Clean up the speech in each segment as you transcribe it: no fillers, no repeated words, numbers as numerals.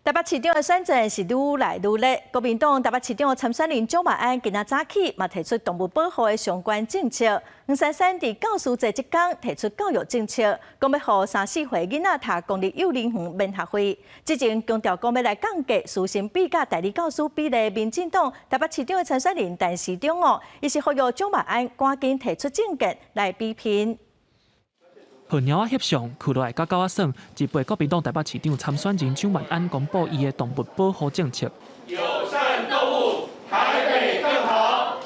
台北市長的選戰是愈來愈熱，國民黨台北市長參選人蔣萬安今仔早起嘛提出動物保護的相關政策。黃珊珊佇教師節這工提出教育政策，講欲予三四歲囡仔讀公立幼兒園免學費。之前強調講欲來降低師生比佮代理教師比例，民進黨台北市長的參選人陳時中哦，伊是呼籲蔣萬安趕緊提出政見來比拼。予貓仔翕相，囥落來佮狗仔耍。這擺國民黨台北市長參選人蔣萬安公布伊的動物保護政策。友善動物，台北更好。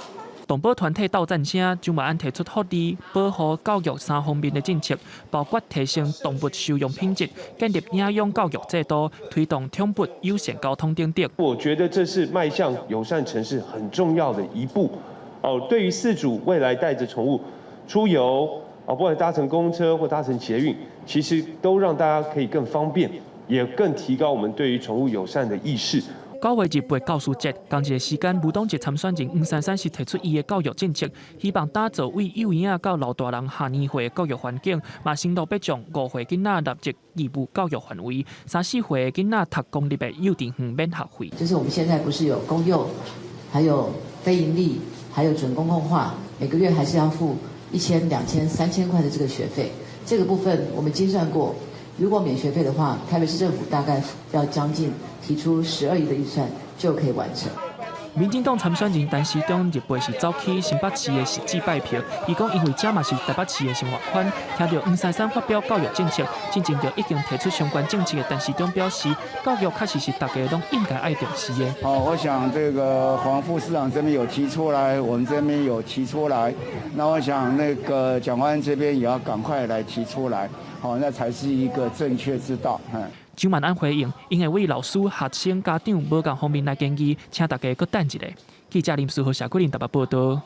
動保團體鬥讚聲，蔣萬安提出福利、保護、教育三方面的政策，包括提升動物收容品質、建立領養教育制度、推動寵物友善交通等等。我覺得這是邁向友善城市很重要的一步。哦，對於飼主未來帶著寵物出遊，哦，不管搭乘公車或搭乘捷運，其實都讓大家可以更方便，也更提高我們對於寵物友善的意識。9月28教師節，仝一个時間，無黨籍參選人黃珊珊是提出伊的教育政策，希望打造對幼嬰仔到老大人下年歲的教育環境，嘛承諾欲將5歲囡仔納入義務教育範圍，三四歲囡仔讀公立的幼稚園免學費。就是我們現在不是有公幼，還有非營利，還有準公共化，每個月還是要付1000、2000、3000塊的這個學費，這個部分我們精算過，如果免學費的話，台北市政府大概要將近提出12億的預算就可以完成。民進黨參選人陳時中日八是走去新北市的實際拜票，伊講因為這嘛是台北市的生活圈，聽著黃珊珊發表教育政策，進前就已經提出相關政策的陳時中表示，教育確實是大家攏應該愛重視的。好，我想這個黃副市長這邊有提出來，我們這邊有提出來，那我想那個蔣萬安這邊也要趕快來提出來，好，那才是一個正確之道。蔣萬安回應，𪜶會為老師、學生、家長無仝方面來建議，請大家閣等一下。記者林書豪、謝桂林台北報道。